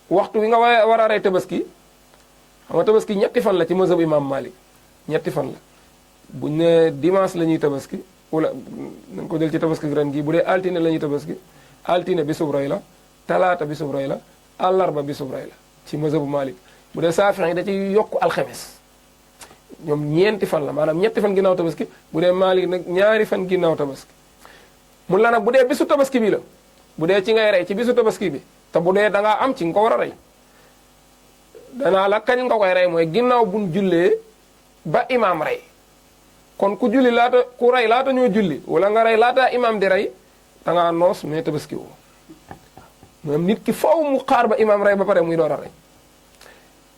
waxtu wi nga war a rey tabaski xam nga tabaski ñetti fan la ci mazhab imam Malik ñetti fan la buñ ne dimanche la ñuy tabaski wala nañ ko jël ci tabaski ren gi bu dee altine la ñuy tabaski altine bisub rey la talaata bisub rey la àllarba bisub rey la ci mazhabu Malik bu dee Saafi'i yi da ci yokk alxemes ñoom ñeenti fan la maanaam ñetti fan ginnaaw tabaski bu dee Malik nag ñaari fan ginnaaw tabaski mun la nag bu dee bisu tabaski bi la bu dee ci ngay rey ci bisu tabaski bi te bu dee da ngaa am ci nga ko war a rey danaa la kañ nga koy rey mooy ginnaaw buñ jullee ba imaam rey kon ku julli laata ku rey laata ñoo julli wala nga rey laata imaam di rey da ngaa noos mais tabaski woo moom nit ki faw mu xaar ba imaam rey ba pare muy door a rey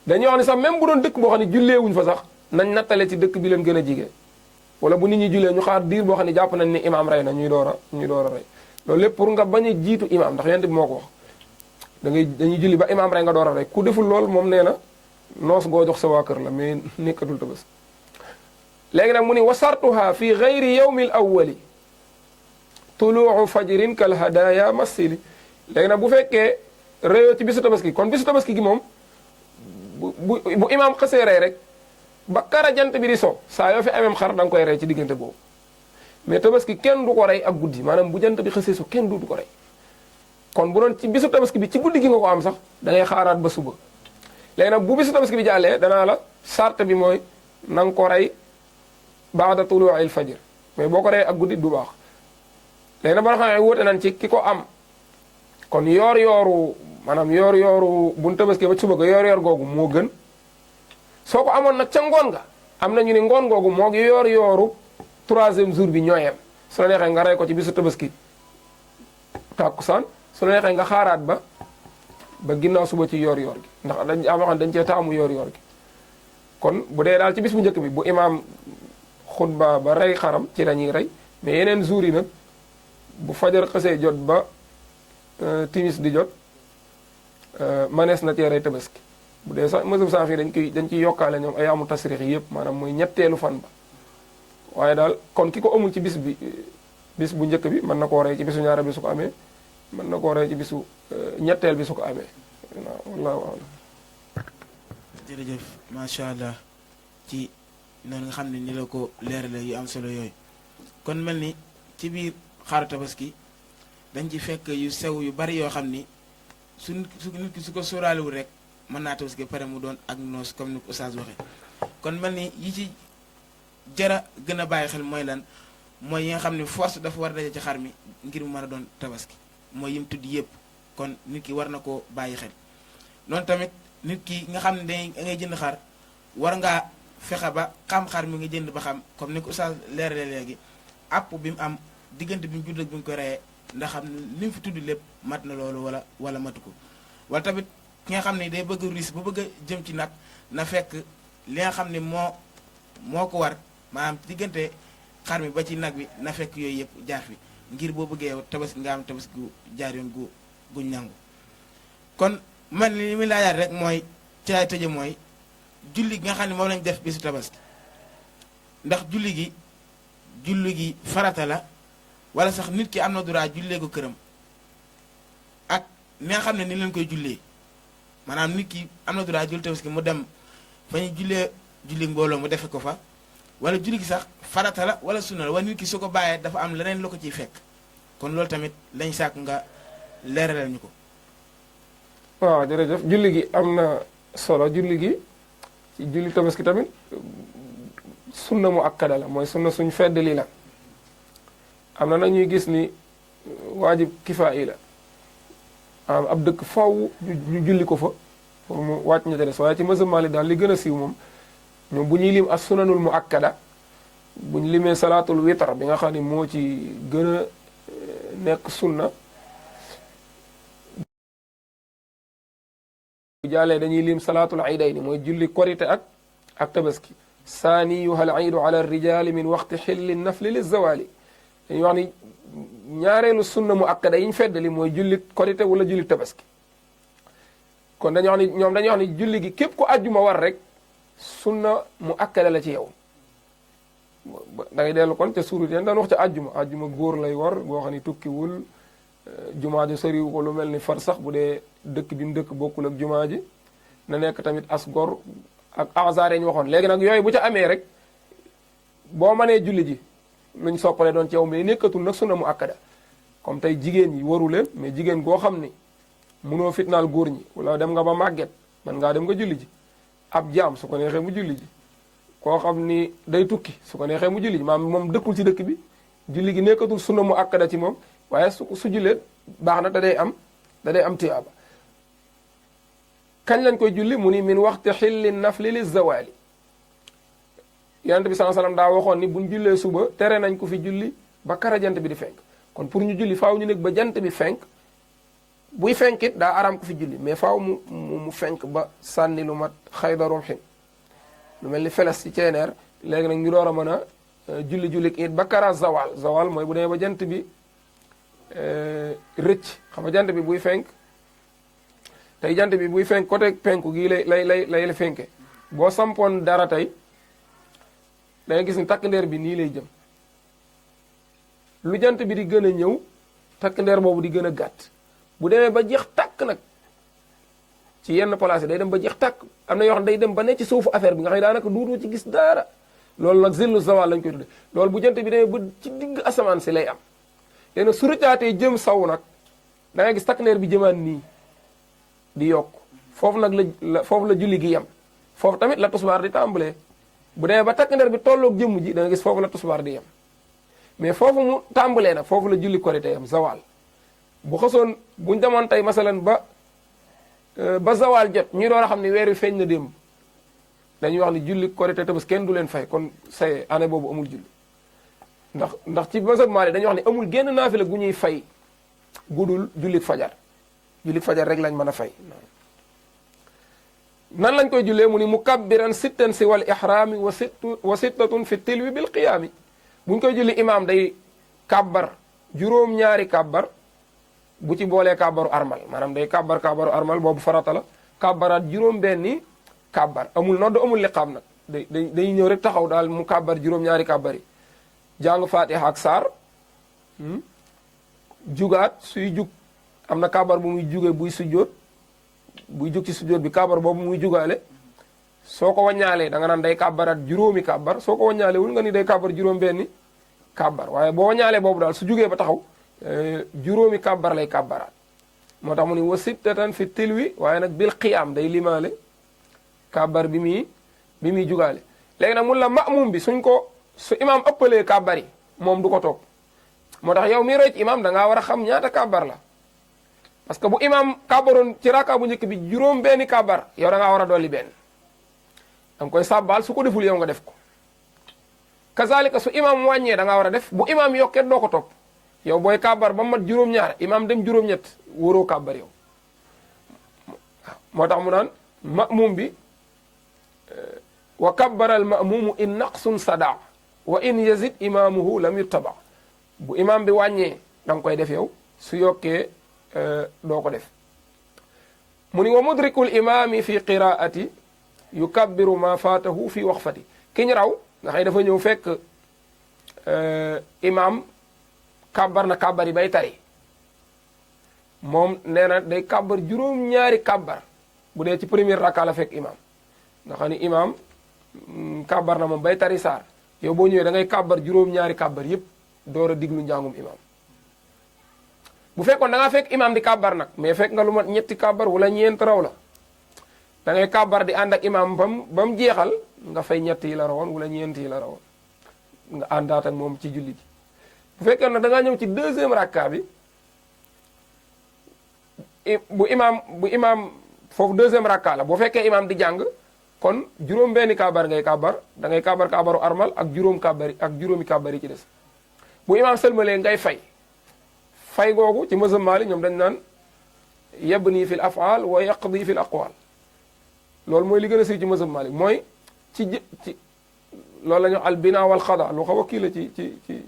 dañuy wax ni sax même bu doon dëkk boo xam ne jullee wuñ fa sax nañ nattale ci dëkk bi leen gën a jige wala bu nit ñi jullee ñu xaar diir boo xam ne jàpp nañ ni imaam rey na ñuy door a rey loolu lépp pour nga bañ a jiitu imaam ndax yent bi moo ko wax dañuy julli ba imaam rey nga door a rey ku deful lool moom nee na noos goo jox sa waa kër la mais nekkatul tabaski léegi nag mu ni wasartuha fi gayri yawmi l awali tuluu fajrin kal hadaya masili léegi nag bu fekkee réyoo ci bisu tabaski kon bisu tabaski gi moom bu imaam xësee rey rek ba kara jant bi di so saa yoo fi amem xar da nga koy rey ci diggante boobu mais tabaski kenn du ko rey ak guddi maanaam bu jant bi xësee so kenn du ko rey kon bu doon ci bisu tabaski bi ci guddi gi nga ko am sax da ngay xaaraat ba suba léegi nag bu bisu tabaski bi jàllee danaa la sart bi mooy na nga ko rey baada tuluu'il fajr mais boo ko rey ak guddi du baax léegi nag ba nga xam ne wóote nañ ci ki ko am kon yoor-yooru maanaam yoor-yooru bu ñu tabaski ba suba ga yoor-yoor googu moo gën soo ko amoon nag ca ngoon nga am na ñu ni ngoon googu moo ngi yoor-yooru troisième jour bi ñooyem su la neexee nga rey ko ci bisu tabaski tàkkusaan su la neexee nga xaaraat ba ginnaaw suba ci yoor-yoor gi ndax dañ am xam dañ cee taamu yoor-yoor gi kon bu dee daal ci bis bu njëkk bi bu imaam xutba ba rey xaram ci la ñuy rey mais yeneen jours yi nag bu fajar xësee jot ba timis di jot manees na cee rey tabaski bu dee sax mazhab Saafi dañ ciy yokkaale ñoom ayaamu tasrix yi yëpp maanaam mooy ñetteelu fan ba waaye daal kon ki ko amul ci bis bu njëkk bi mën na koo rey ci bisu ñaareel bi su ko amee mën na koo rey ci bisu ñetteel bi su ko amee wallaahu a'lam.
jërëjëf macha allah ci noonu nga xam ne ni la ko leerale yu am solo yooyu kon mel ni ci biir xaru tabaski dañ ci fekk yu sew yu bari yoo xam ni su nit ki su ko sóoraalewul rek mën naa tabaski pare mu doon ak noos comme ni ko Oustaz waxee kon mel ni yi ci jara gën a bàyyi xel mooy lan mooy yi nga xam ne force dafa war a daje ci xar mi ngir mu mën a doon tabaski mooy yim tudd yëpp kon nit ki war na koo bàyyi xel noonu tamit nit ki nga xam ne da ngay jënd xar war ngaa fexe ba xam xar mi nga jënd ba xam comme ni ko Oustaz leerale léegi àpp bi mu am diggante bi mu judd ak bi mu ko reyee ndax xam ne li mu fi tudd lépp mat na loolu wala matu ko wala tamit ki nga xam ne day bëgg a ruus ba bëgg a jëm ci nag na fekk li nga xam ne moo ko war maanaam diggante xar mi ba ci nag bi na fekk yooyu yëpp jaar fi ngir boo bëggee yow tabaski nga am tabaski gu jaar yoon guñ nangu kon man li muy laajaat rek mooy ci laay tëje mooy julli gi nga xam ne moom lañ def bisu tabaski ndax julli gi farata la wala sax nit ki am na droit jullee ko këram ak ni nga xam ne ni leen koy jullee maanaam nit ki am na droit julli tabaski mu dem fa ñu julli mbooloo mu defe ko fa wala julli gi sax farata la wala sunna la wala nit ki su ko bàyyee dafa am leneen lu ko ciy fekk kon loolu tamit lañ sàkk nga leeralal ñu ko.
waaw jërëjëf julli gi am na solo julli gi ci julli tabaski tamit sunna mu akkada la mooy sunna suñ fedd lii la am na nag ñuy gis ni waajib kifaayi la ab dëkk faw ñu julli ko fa pour mu wàcc ña ca des waaye ci mazhab Maalik daal li gën a siiw moom ñoom bu ñuy lim as sunanul mu akkada bu ñu limee salaatul witar bi nga xam ne moo ci gën a nekk sunna bu jàllee dañuy lim salaatul iidayni mooy julli korite ak tabaski saaniyuha al iidu ala rijali min waxti xilli nafli li zawali dañuy wax ni ñaareelu sunna mu akkada yi ñu feddali mooy julli korite wala julli tabaski kon dañuy wax ni ñoom dañuy wax ni julli gi képp ku àjjuma war rek sunna mu akkada la ci yow da ngay dellu kon ca suurut yéen daan wax ca àjjuma góor lay war boo xam ne tukkiwul jumaa ji soriwu ko lu mel ni far sax bu dee dëkk bi mu dëkk bokkul ak jumaa ji na nekk tamit as gor ak azar yi ñu waxoon léegi nag yooyu bu ca amee rek boo mënee julli ji luñ soppale doon ci yow mais nekkatul nag sunna mu akkada comme tey jigéen ñi waru leen mais jigéen goo xam ni munoo fitnaal góor ñi wala dem nga ba màgget man ngaa dem nga julli ji ab jaam su ko neexee mu julli ji koo xam ni day tukki su ko neexee mu julli ji maam moom dëkkul ci dëkk bi julli gi nekkatul sunna mu akkada ci moom waaye su jullee baax na te day am tiyaaba kañ lañ koy julli mu ni min waxti xilli nafli li zawali yonent bi sallallahu alayhi wasallam daa waxoon ni buñ jullee suba tere nañ ko fi julli ba kara jant bi di fenk kon pour ñu julli faaw ñu nekk ba jant bi fenk buy fenkit daa araam ko fi julli mais faaw mu fenk ba sànni lu mat xayda rumhin lu mel ni feles ci ceeneer léegi nag ñu door a mën a julli it ba kara zawal mooy bu demee ba jant bi rëcc xam nga jant bi buy fenk tey jant bi buy fenk côté penku gii lay fenke boo sampoon dara tey da nga gis ni takk ndeer bi nii lay jëm lu jant bi di gën a ñëw takk ndeer boobu di gën a gàtt bu demee ba jeex tàkk nag ci yenn place yi day dem ba jeex tàkk am na yoo xam day dem ba ne ci suufu affaire bi nga xam ne daanaka duutoo ci gis dara loolu nag zillu zawal lañ koy tudde loolu bu jant bi demee ba ci digg asamaan si lay am léegi su rëccaatee jëm saw nag da ngay gis takk ndeer bi jëmaan nii di yokk foofu nag foofu la julli gi yem foofu tamit la tusbaar di tàmbalee bu demee ba takk ndeer bi tolloog jëmm ji da nga gis foofu la tusbaar di yem mais foofu mu tàmbalee nag foofu la julli korite yam zawal bu xasoon buñ demoon tey masalan ba zawal jot ñuy door a xam ne weer wi feeñ na démb dañuy wax ni julli korite Tabaski kenn du leen fay kon say année boobu amul julli ndax ci mazhab Maalik dañuy wax ne amul génn naafila gu ñuy fay gudul julli fajar rek lañ mën a fay nan lañ koy jullee mu ni mukabbiran sittan si wal ihrami wa sittatun fi tilwi bil qiyaami buñ koy julli imaam day kàbbar juróom-ñaari kàbbar bu ci boolee kàbbaru armal maanaam day kàbbaru armal boobu farata la kàbbaraat juróom-benni kàbbar amul nodd amul liqaam nag day ñëw rek taxaw daal mu kàbbar juróom-ñaari kàbbar yi jàng fatiha ak saar jugaat suy jug am na kàbbar bu muy juge buy sujjóot buy jug ci sujjóot bi kàbbar boobu muy jugaale soo ko waññaalee da nga naan day kàbbaraat juróomi kàbbar soo ko waññaalee wul nga ni day kàbbar juróom-benni kàbbar waaye boo waññaalee boobu daal su jugee ba taxaw juróomi kàbbar lay kàbbaraat moo tax mu ni wa sittatan fi tilwi waaye nag bil qiyaam day limaale kàbbar bi muy jugaale léegi nag mun la ma'mum bi su imaam ëppalee kàbbar yi moom du ko topp moo tax yow mi roy ci imaam da ngaa war a xam ñaata kàbbar la parce que bu imaam kàbbaroon ci raka bu njëkk bi juróom benni kàbbar yow da ngaa war a dolli benn da nga koy sàbbaal su ko deful yow nga def ko kazalika su imaam wàññee da ngaa war a def bu imaam yokkee doo ko topp yow booy kàbbar ba mat juróom-ñaar imaam dem juróom-ñett wóoroo kàbbar yow moo tax mu naan ma'mum bi wa kabbara al ma'mumu in naqsun sada wa in yazid imaamuhu lam yuttaba bu imaam bi wàññee da nga koy def yow su yokkee doo ko def mu ni wa mudrikul imaami fi qiraati yukabbiru ma faatahu fi waqfati kiñ raw nga xëy dafa ñëw fekk imaam kàbbar na kàbbar yi bay tari moom nee na day kàbbar juróom-ñaari kàbbar bu dee ci première rakka la fekk imaam nga xam ni imaam kàbbar na moom bay tari saar yow boo ñëwee da ngay kàbbar juróom-ñaari kàbbar yépp door a diglu njàngum imaam bu fekkoon da ngaa fekk imaam di kàbbar nag mais fekk nga lu mat ñetti kàbbar wala ñeent raw la da ngay kàbbar di ànd ak imaam ba mu jeexal nga fay ñett yi la rawoon wala ñeent yi la rawoon nga àndaat ak moom ci julli ji bu fekkee nag da ngaa ñëw ci deuxième rakka bi bu imaam foofu deuxième rakka la boo fekkee imaam di jàng kon juróom benni kàbbar ngay kàbbar da ngay kàbbar kàbbaru armal ak juróomi kàbbar yi ci des bu imaam sëlmalee ngay fay googu ci mazhab Maalik ñoom dañ naan yabni fil af'al wa yaqdi fil aqwal loolu mooy li gën a siiw ci mazhab Maalik mooy ci loolu la ñu wax al bina wal xada lu xaw a kii la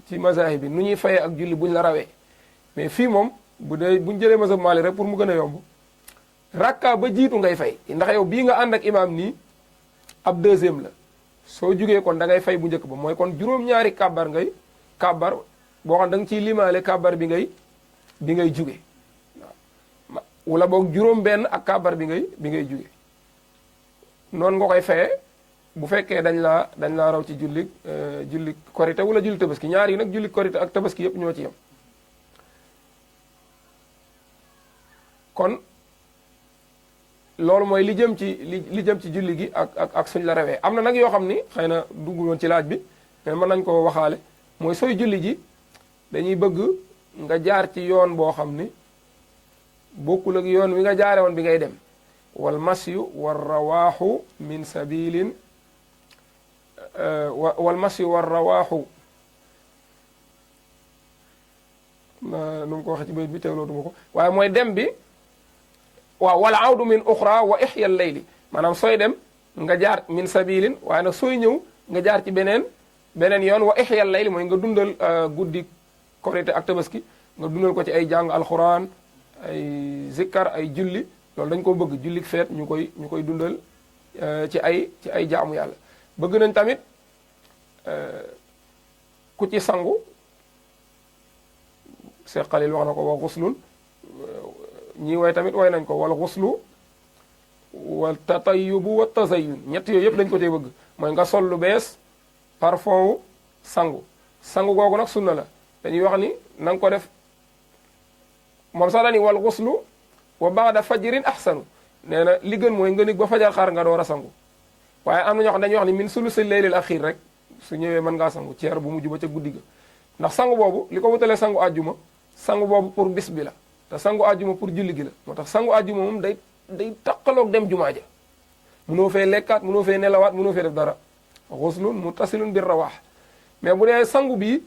ci mazahib bi nu ñuy fayee ak julli buñ la rawee mais fii moom buñ jëlee mazhab Maalik rek pour mu gën a yomb rakka ba jiitu ngay fay ndax yow bii nga ànd ak imaam nii ab deuxième la soo jugee kon da ngay fay bu njëkk ba mooy kon juróom-ñaari kàbbar ngay kàbbar boo xam da nga ciy limaale kàbbar bi ngay juge waaw wala boog juróom benn ak kàbbar bi ngay juge noonu nga koy fayee bu fekkee dañ laa raw ci julli korite wala julli tabaski ñaar yi nag julli korite ak tabaski yëpp ñoo ci yem. kon loolu mooy li jëm ci julli gi ak suñ la rawee am na nag yoo xam ni xëy na duggul woon ci laaj bi mais mën nañ ko waxaale mooy sooy julli ji dañuy bëgg nga jaar ci yoon boo xam ni bokkul ak yoon wi nga jaare woon bi ngay dem wal masyu war rawaaxu min sabilin wal masyu war rawaaxu nu mu ko waxee ci bayit bi teewlootuma ko waaye mooy dem bi waaw wala awdu min uxra wa ixya layli maanaam sooy dem nga jaar min sabilin waaye nag sooy ñëw nga jaar ci beneen yoon wa ixya layli mooy nga dundal guddi korite ak tabaski nga dundal ko ci ay jàng alxuraan ay zikkar ay julli loolu dañ ko bëgg julli feet ñu koy dundal ci ay jaamu yàlla bëgg nañ tamit ku ci sangu Seex Xalil wax na ko wa xuslun ñii way tamit way nañ ko wal xuslu wal tatayubu wa tazayun ñett yooyu yëpp dañ ko tey bëgg mooy nga sol lu bees parfum wu sangu googu nag sunna la dañuy wax ni na nga ko def moom sax dañuy wal xuslu wa baada fajrin ahsanu nee na li gën mooy nga nig ba fajar xaar nga door a sangu waaye am na ñoo xam dañuy wax ni min sulusi laylil axiir rek su ñëwee mën ngaa sangu ceer bu mujj ba ca guddi ga ndax sangu boobu li ko wutalee sangu àjjuma sangu boobu pour bis bi la te sangu àjjuma pour julli gi la moo tax sangu àjjuma moom day taqaloog dem jumaa ja munoo fee lekkaat munoo fee nelawaat munoo fee def dara xuslun muttasilun bir rawaax mais bu dee sangu bii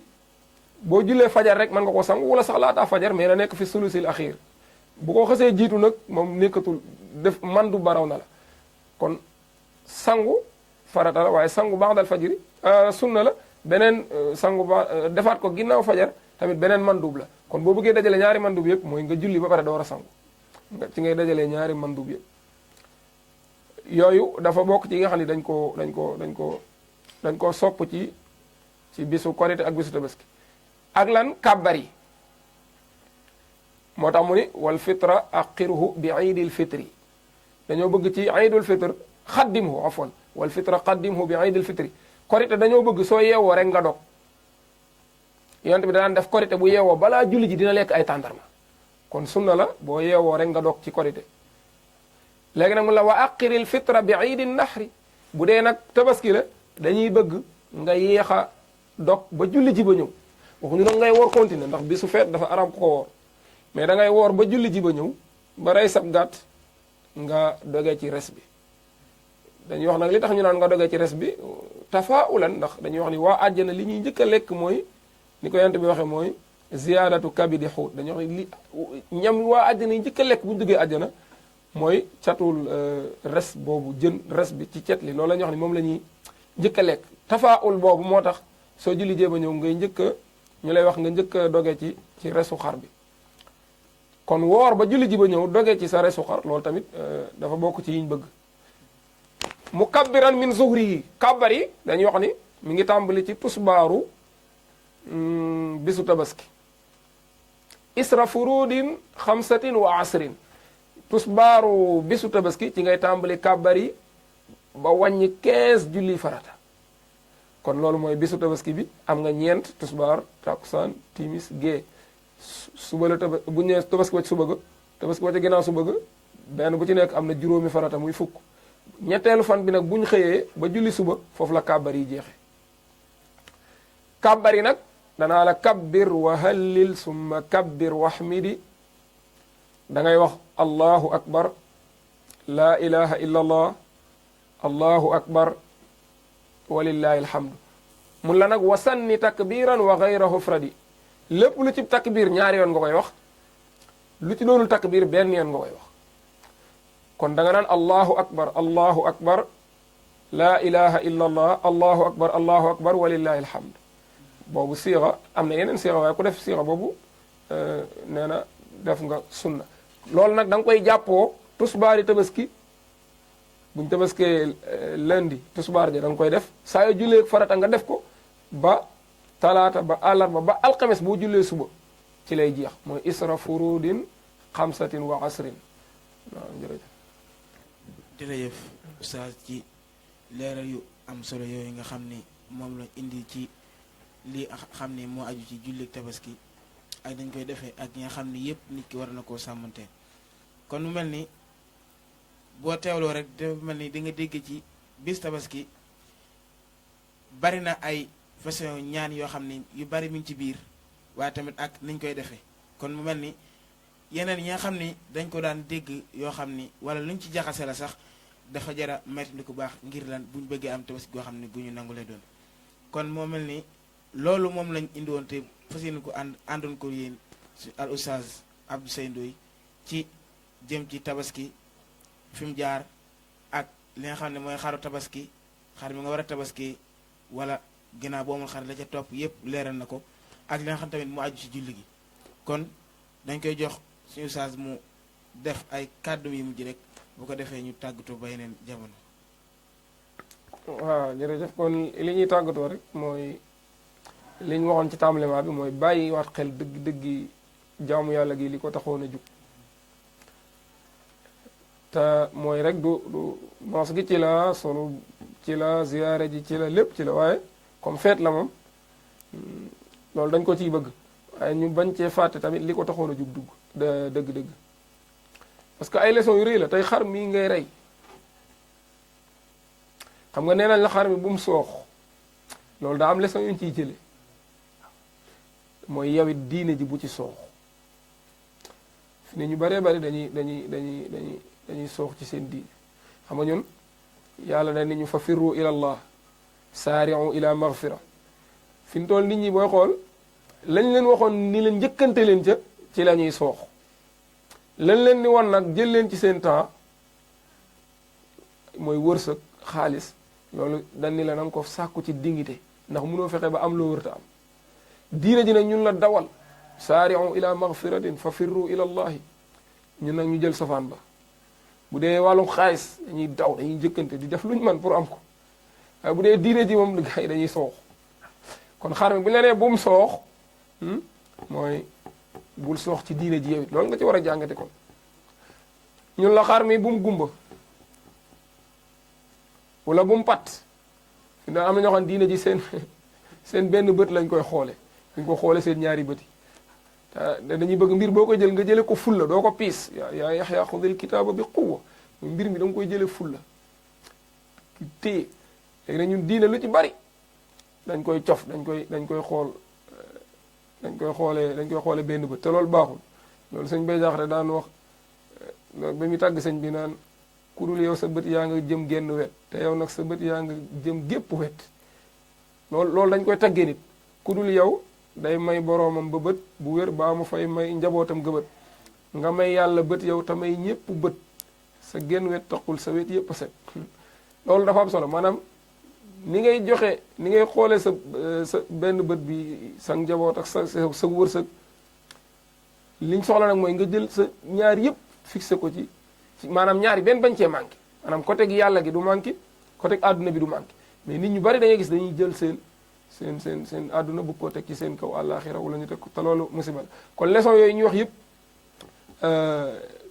boo jullee fajar rek mën nga ko sangu wala sax laataa fajar mais na nekk fi sulusil axiir bu ko xasee jiitu nag moom nekkatul def mandu baraw na la kon sangu farata la waaye sangu ba'dal fajri sunna la beneen sangu ba defaat ko ginnaaw fajar tamit beneen mandub la kon boo bëggee dajale ñaari mandub yëpp mooy nga julli ba pare door a sangu ci ngay dajalee ñaari mandub yëpp yooyu dafa bokk ci nga xam ne dañ ko sopp ci bisu korite ak bisu tabaski ak lan kàbbar yi moo tax mu ni wal fitra aqirhu bi iidil fitri dañoo bëgg ci iidul fitr xaddimhu afwan wal fitra qaddimhu bi iidil fitri korite dañoo bëgg soo yeewoo rek nga dog yonent bi daan def korite bu yeewoo balaa julli ji dina lekk ay tàndarma kon sunna la boo yeewoo rek nga dog ci korite léegi nag mu la wa aqiril fitra bi iidin nahri bu dee nag tabaski la dañuy bëgg nga yéex a dog ba julli ji ba ñëw waxuñu nag ngay woor continuer ndax bisu feet dafa arab ko woor mais da ngay woor ba julli ji ba ñëw ba rey sab gàtt nga dogee ci res bi dañuy wax nag li tax ñu naan nga dogee ci res bi tafaaulan ndax dañuy wax ni waa àjjana li ñuy njëkk a lekk mooy ni ko yonent bi waxee mooy ziyaadatu kabidi xuut dañuy wax ni li ñam waa àjjana yi njëkk a lekk bu ñu duggee àjjana mooy catul res boobu jën res bi ci cet li loolu la ñuy wax ni moom la ñuy njëkk a lekk tafaaul boobu moo tax soo julli jee ba ñëw ngay njëkk a ñu lay wax nga njëkk a doge ci resu xar bi kon woor ba julli ji ba ñëw doge ci sa resu xar loolu tamit dafa bokk ci yiñ bëgg mukabbiran min zuhri yi kàbbar yi dañuy wax ni mi ngi tàmbali ci tusbaaru bisu tabaski isra furudin xamsatin wa asrin tusbaaru bisu tabaski ci ngay tàmbali kàbbar yi ba wàññi 15 julli farata kon loolu mooy bisu tabaski bi am nga ñeent tusbaar takusaan timis gée suba la bu ñëwee tabaski wacc suba ga tabaski wacc ginnaaw suba ga benn bu ci nekk am na juróomi farata muy fukk ñetteelu fan bi nag bu ñu xëyee ba julli suba foofu la kàbbar yi jeexe kàbbar yi nag danaa la kabbir wa hallil summa kabbir wahmidi da ngay wax allahu akbar laa ilaha illa allah allahu akbar walillahi alhamdu mun la nag wasanni takbiran wa gayrahu fradi lépp lu ci takbir ñaari yoon nga koy wax lu ci doonul takbir benn yoon nga koy wax kon da nga naan allahu akbar laa ilaha illa allah allahu akbar walillahi alhamd boobu siixa am na yeneen siixa waaye ku def siixa boobu nee na def nga sunna loolu nag da nga koy jàppoo tusbaari tabaski buñ tabaskee lundi tusbaar ja da nga koy def saa yoo jullee farata nga def ko ba talaata ba àllarba ba alxames boo jullee suba ci lay jeex mooy isra furudin xamsatin wa asrin waaw jërëjëf
jërëjëf oustaz ci leeral yu am solo yooyu nga xam ni moom la indi ci li xam ni moo aju ci jullit tabaski ak dañ koy defee ak ñi nga xam ni yëpp nit ki war na koo sàmmante. kon mu mel ni boo teewloo rek dafa mel ni di nga dégg ci bis tabaski bari na ay façon ñaan yoo xam ni yu bari mi ngi ci biir waaye tamit ak niñ koy defee. kon mu mel ni yeneen yi nga xam ni dañ ko daan dégg yoo xam ni wala luñ ci jaxase la sax dafa jara mettre ku baax ngir lan buñ bëggee am tabaski goo xam ni gu ñu nangu lay doon. kon moo mel ni loolu moom lañ indi woon te fas yéene ko àndoon ko yéen al oustaz Abdou Seye Ndoye ci jëm ci tabaski fi mu jaar ak li nga xam ne mooy xaru tabaski xar mi nga war a tabaski wala ginnaaw boo amul xar la ca topp yépp leeral na ko ak li nga xam tamit mu aju ci julli gi. kon dañ koy jox suñu oustaz mu def ay kàddu yi mujj rek bu ko defee ñu tàggatoo ba yeneen jamono.
waaw jërëjëf kon li ñuy tàggatoo rek mooy li ñu waxoon ci tàmbalema bi mooy bàyyi waat xel dëggi jaamu yàlla gi li ko taxoon a jug te mooy rek du mos gi ci la solo ci la ziyaare ji ci la lépp ci la waaye comme feet la moom loolu dañ ko ciy bëgg waaye ñu bañ cee fàtte tamit li ko taxoon a jug dëgg-dëgg parce que ay leçons yu rëy la tey xar mii ngay rey xam nga nee nañ la xar mi bu mu soox loolu daa am leçon yu ñu ciy jële mooy yawit diine ji bu ci soox fi ne ñu bëree bëri dañuy soox ci seen diine xam nga ñun yàlla da ni ñu fa firru ila allah saari'u ila maghfira fi mu toll nit ñi booy xool lañ leen waxoon ni leen njëkkante leen ca ci la ñuy soox lañ leen ni woon nag jël leen ci seen temps mooy wërsëg xaalis loolu dañ ni la na nga ko sàkku ci dignité ndax mënoo fexe ba am loo wërta am diine ji nag ñun la dawal saari'u ila maghfiratin fa firru ila allahi ñun nag ñu jël safaan ba bu dee wàllum xaalis dañuy daw dañuy njëkkante di def luñ man pour am ko waaye bu dee diine ji moom gars yi dañuy soox kon xar mi bu ñu la nee bu mu soox mooy bul soox ci diine ji yow it loolu nga ci war a jàngate kon ñun la xar mi bu mu gumba wala bu mu pat fi na am na ñoo xam diine ji seen benn bët lañ koy xoole duñ ko xoole seen ñaari bët yi te dañuy bëgg mbir boo koy jël nga jële ko fulla doo ko piis yaa Yaxya xudil kitaaba bi quwwa mbir mi da nga koy jële fulla téye léegi nag ñun diine lu ci bari dañ koy cof dañ koy xool dañ koy xoole benn bët te loolu baaxul loolu sëñ Bay Jaxate daan wax ba muy tàgg sëñ bi naan ku dul yow sa bët yaa nga jëm genn wet te yow nag sa bët yaa nga jëm gépp wet loolu dañ koy taggee nit ku dul yow day may boroomam ba bët bu wér baa mu fay may njabootam ga bët nga may yàlla bët yow te may ñépp bët sa genn wet taxul sa wet yépp a set loolu dafa am solo maanaam ni ngay joxe ni ngay xoolee sa benn bët bi sa njaboot ak sa wërsëg liñ soxla nag mooy nga jël sa ñaar yépp fixé ko ci maanaam ñaari benn bañ cee manqué maanaam côté gi yàlla gi du manqué côté àdduna bi du manqué mais nit ñu bari da ngay gis dañuy jël seen àdduna bu ko teg ci seen kaw àllaaxira wala ñu teg ko te loolu musiba la kon leçon yooyu ñuy wax yëpp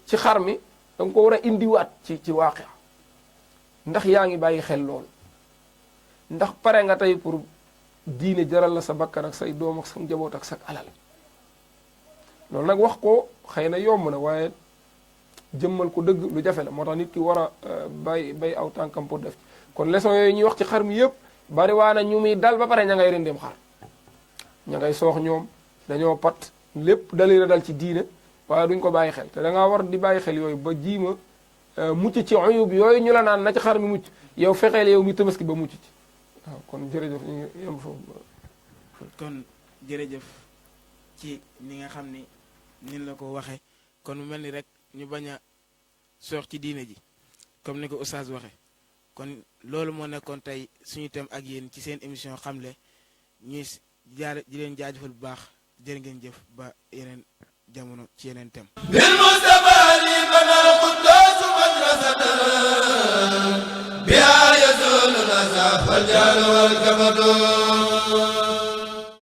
ci xar mi da nga ko war a indiwaat ci waaqia ndax yaa ngi bàyyi xel loolu ndax pare nga tey pour diine jaral la sa bakkan ak say doom ak sa njaboot ak sa alal loolu nag wax ko xëy na yomb na waaye jëmmal ko dëgg lu jafe la moo tax nit ki war a bay aw tànkam pour def kon leçon yooyu ñuy wax ci xar mi yëpp bari waa na ñu muy dal ba pare ña ngay rendeem xar ña ngay soox ñoom dañoo pat lépp dali la dal ci diine waaye duñ ko bàyyi xel te da ngaa war di bàyyi xel yooyu ba jiima mucc ci uyub yooyu ñu la naan na ci xar mi mucc yow fexeel yow mi tabaski ba mucc ci waaw kon jërëjëf ñu yem foofu.
kon jërëjëf ci ni nga xam ni nin la ko waxe kon mu mel ni rek ñu bañ a soox ci diine ji comme ni ko oustaz waxe kon loolu moo nekkoon tey suñu thème ak yéen ci seen émission xamle ñuy di leen jaajëfal bu baax jërë ngeen jëf ba yeneen jamono ci yeneen thème bil Mustafa li banal quddus madrasatan biha yazulu nasaf wal jahl wal kabadu